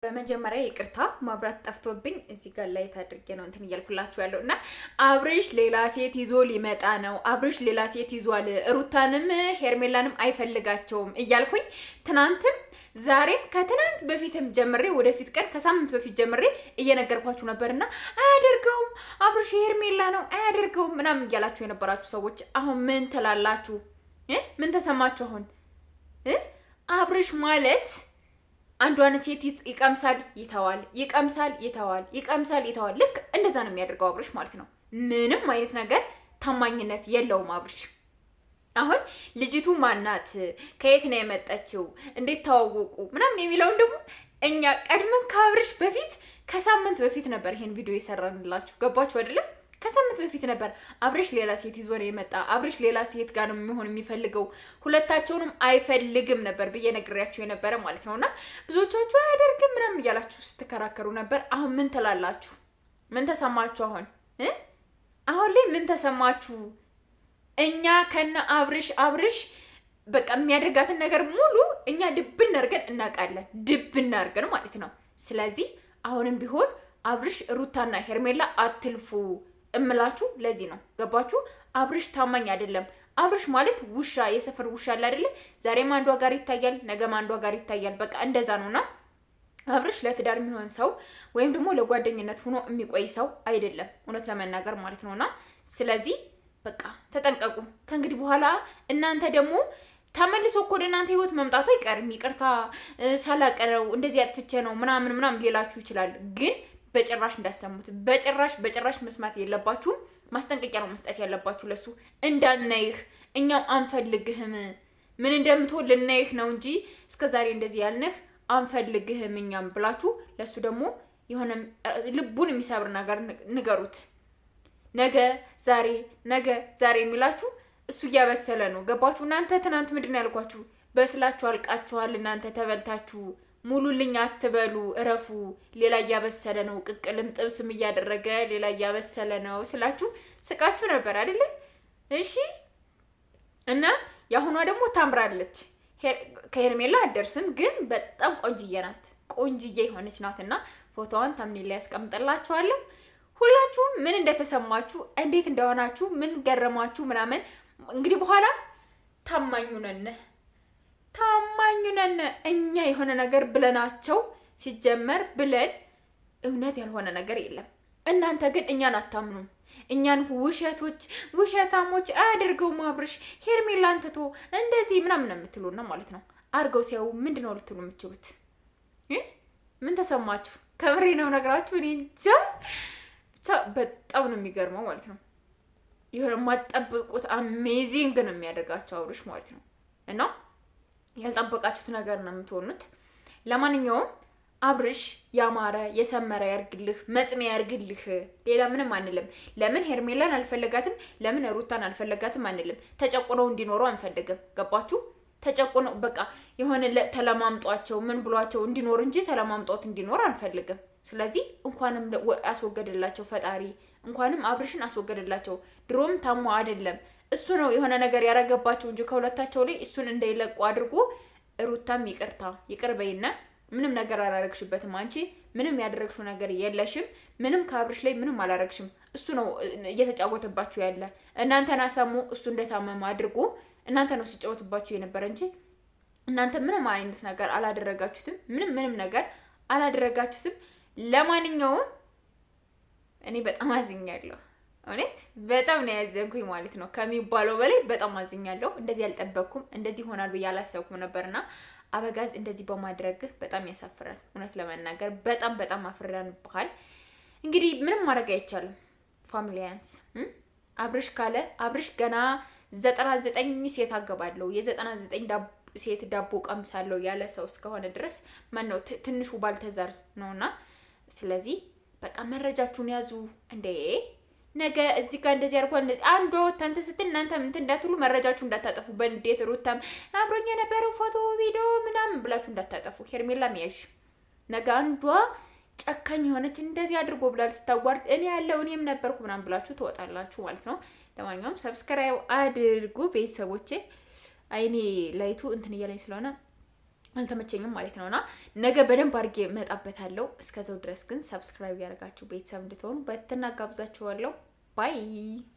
በመጀመሪያ ይቅርታ ማብራት ጠፍቶብኝ እዚህ ጋር ላይ አድርጌ ነው እንትን እያልኩላችሁ ያለው። እና አብርሽ ሌላ ሴት ይዞ ሊመጣ ነው፣ አብርሽ ሌላ ሴት ይዟል፣ ሩታንም ሄርሜላንም አይፈልጋቸውም እያልኩኝ ትናንትም ዛሬም ከትናንት በፊትም ጀምሬ ወደፊት ቀን ከሳምንት በፊት ጀምሬ እየነገርኳችሁ ነበርና አያደርገውም፣ አብርሽ ሄርሜላ ነው አያደርገውም ምናምን እያላችሁ የነበራችሁ ሰዎች አሁን ምን ትላላችሁ? ምን ተሰማችሁ? አሁን አብርሽ ማለት አንዷን ሴት ይቀምሳል፣ ይተዋል፣ ይቀምሳል፣ ይተዋል፣ ይቀምሳል፣ ይተዋል። ልክ እንደዛ ነው የሚያደርገው አብርሽ ማለት ነው። ምንም አይነት ነገር ታማኝነት የለውም አብርሽ። አሁን ልጅቱ ማናት፣ ከየት ነው የመጣችው፣ እንዴት ተዋወቁ ምናምን የሚለውን ደግሞ እኛ ቀድመን ከአብርሽ በፊት ከሳምንት በፊት ነበር ይሄን ቪዲዮ የሰራንላችሁ። ገባችሁ አይደለም? ከሳምንት በፊት ነበር አብርሽ ሌላ ሴት ይዞ ነው የመጣ፣ አብርሽ ሌላ ሴት ጋር ነው የሚሆን የሚፈልገው፣ ሁለታቸውንም አይፈልግም ነበር ብዬ ነግሬያችሁ የነበረ ማለት ነው። እና ብዙዎቻችሁ አያደርግም ምናምን እያላችሁ ስትከራከሩ ነበር። አሁን ምን ትላላችሁ? ምን ተሰማችሁ? አሁን ላይ ምን ተሰማችሁ? እኛ ከነ አብርሽ አብርሽ በቃ የሚያደርጋትን ነገር ሙሉ እኛ ድብን አድርገን እናውቃለን፣ ድብን አድርገን ማለት ነው። ስለዚህ አሁንም ቢሆን አብርሽ ሩታና ሄርሜላ አትልፉ እምላችሁ ለዚህ ነው። ገባችሁ? አብርሽ ታማኝ አይደለም። አብርሽ ማለት ውሻ፣ የሰፈር ውሻ አለ አይደለ? ዛሬም አንዷ ጋር ይታያል፣ ነገም አንዷ ጋር ይታያል። በቃ እንደዛ ነውና አብርሽ ለትዳር የሚሆን ሰው ወይም ደግሞ ለጓደኝነት ሆኖ የሚቆይ ሰው አይደለም፣ እውነት ለመናገር ማለት ነውና ስለዚህ በቃ ተጠንቀቁ። ከእንግዲህ በኋላ እናንተ ደግሞ ተመልሶ እኮ ወደ እናንተ ህይወት መምጣቱ አይቀርም። ይቅርታ ሳላቀ ነው እንደዚህ አጥፍቼ ነው ምናምን ምናምን ሊላችሁ ይችላል ግን በጭራሽ እንዳሰሙት በጭራሽ በጭራሽ መስማት የለባችሁም። ማስጠንቀቂያ ነው መስጠት ያለባችሁ ለሱ። እንዳናይህ እኛም አንፈልግህም፣ ምን እንደምትሆን ልናይህ ነው እንጂ እስከ ዛሬ እንደዚህ ያልንህ አንፈልግህም እኛም ብላችሁ ለሱ ደግሞ የሆነ ልቡን የሚሰብር ነገር ንገሩት። ነገ ዛሬ ነገ ዛሬ የሚላችሁ እሱ እያበሰለ ነው። ገባችሁ? እናንተ ትናንት ምንድን ነው ያልኳችሁ? በስላችሁ አልቃችኋል። እናንተ ተበልታችሁ ሙሉልኝ አትበሉ፣ እረፉ። ሌላ እያበሰለ ነው፣ ቅቅልም ጥብስም እያደረገ ሌላ እያበሰለ ነው ስላችሁ ስቃችሁ ነበር አይደለ? እሺ። እና የአሁኗ ደግሞ ታምራለች። ከሄርሜላ አትደርስም፣ ግን በጣም ቆንጅዬ ናት። ቆንጅዬ የሆነች ናት። እና ፎቶዋን thumbnail ላይ ያስቀምጥላችኋለሁ። ሁላችሁም ምን እንደተሰማችሁ፣ እንዴት እንደሆናችሁ፣ ምን ገረማችሁ ምናምን እንግዲህ በኋላ ታማኙ ነን ታማኝ ነን እኛ የሆነ ነገር ብለናቸው ሲጀመር ብለን እውነት ያልሆነ ነገር የለም። እናንተ ግን እኛን አታምኑም። እኛን ውሸቶች፣ ውሸታሞች አያደርገውም አብርሽ ሄርሜላን ትቶ እንደዚህ ምናምን ነው የምትሉና ማለት ነው። አድርገው ሲያዩ ምንድን ነው ልትሉ የምችሉት? ምን ተሰማችሁ? ከምሬ ነው ነግራችሁ። እኔ እንጃ ብቻ በጣም ነው የሚገርመው ማለት ነው። የሆነ የማትጠብቁት amazing ነው የሚያደርጋቸው አብርሽ ማለት ነው እና ያልጠበቃችሁት ነገር ነው የምትሆኑት። ለማንኛውም አብርሽ ያማረ የሰመረ ያርግልህ፣ መጽንያ ያርግልህ። ሌላ ምንም አንልም። ለምን ሄርሜላን አልፈለጋትም፣ ለምን ሩታን አልፈለጋትም አንልም። ተጨቁነው እንዲኖሩ አንፈልግም። ገባችሁ? ተጨቁነው በቃ የሆነ ተለማምጧቸው ምን ብሏቸው እንዲኖር እንጂ ተለማምጧት እንዲኖር አንፈልግም። ስለዚህ እንኳንም አስወገደላቸው ፈጣሪ፣ እንኳንም አብርሽን አስወገደላቸው። ድሮም ታሞ አይደለም እሱ ነው የሆነ ነገር ያረገባቸው እንጂ ከሁለታቸው ላይ እሱን እንዳይለቁ አድርጎ። ሩታም ይቅርታ ይቅር በይና ምንም ነገር አላረግሽበትም። አንቺ ምንም ያደረግሽው ነገር የለሽም። ምንም ከአብርሽ ላይ ምንም አላረግሽም። እሱ ነው እየተጫወተባችሁ ያለ። እናንተን አሳሙ እሱ እንደታመመ አድርጎ እናንተ ነው ሲጫወትባችሁ የነበረ እንጂ እናንተ ምንም አይነት ነገር አላደረጋችሁትም። ምንም ምንም ነገር አላደረጋችሁትም። ለማንኛውም እኔ በጣም አዝኛለሁ። እውነት በጣም ነው ያዘንኩኝ ማለት ነው ከሚባለው በላይ በጣም አዝኛለሁ። እንደዚህ አልጠበቅኩም፣ እንደዚህ ይሆናል ብዬ አላሰብኩም ነበርና አበጋዝ እንደዚህ በማድረግህ በጣም ያሳፍራል። እውነት ለመናገር በጣም በጣም አፍረንብሃል። እንግዲህ ምንም ማድረግ አይቻልም። ፋሚሊያንስ አብርሽ ካለ አብርሽ ገና 99 ሴት አገባለሁ የ99 ሴት ዳቦ ቀምሳለሁ ያለ ሰው እስከሆነ ድረስ ማነው ትንሹ ባልተዛር ነውና፣ ስለዚህ በቃ መረጃችሁን ያዙ እንዴ። ነገ እዚህ ጋር እንደዚህ አድርጓል እንደዚህ አንዷ ወታ እንትን ስትል እናንተ እንትን እንዳትሉ መረጃችሁ እንዳታጠፉ። በእንዴት ሩታም አብሮኝ የነበረው ፎቶ ቪዲዮ ምናምን ብላችሁ እንዳታጠፉ። ሄርሜላ ሚያሽ ነገ አንዷ ጨካኝ የሆነች እንደዚህ አድርጎ ብላል ስታዋርድ እኔ ያለው እኔም ነበርኩ ምናምን ብላችሁ ትወጣላችሁ ማለት ነው። ለማንኛውም subscribe አድርጉ ቤተሰቦቼ። አይኔ light ኡ እንትን እያለኝ ስለሆነ አልተመቸኝም ማለት ነውና ነገ በደንብ አድርጌ እመጣበታለሁ። እስከዛው ድረስ ግን subscribe ያደርጋችሁ ቤተሰብ እንድትሆኑ በትህትና ጋብዛችኋለሁ። Bye.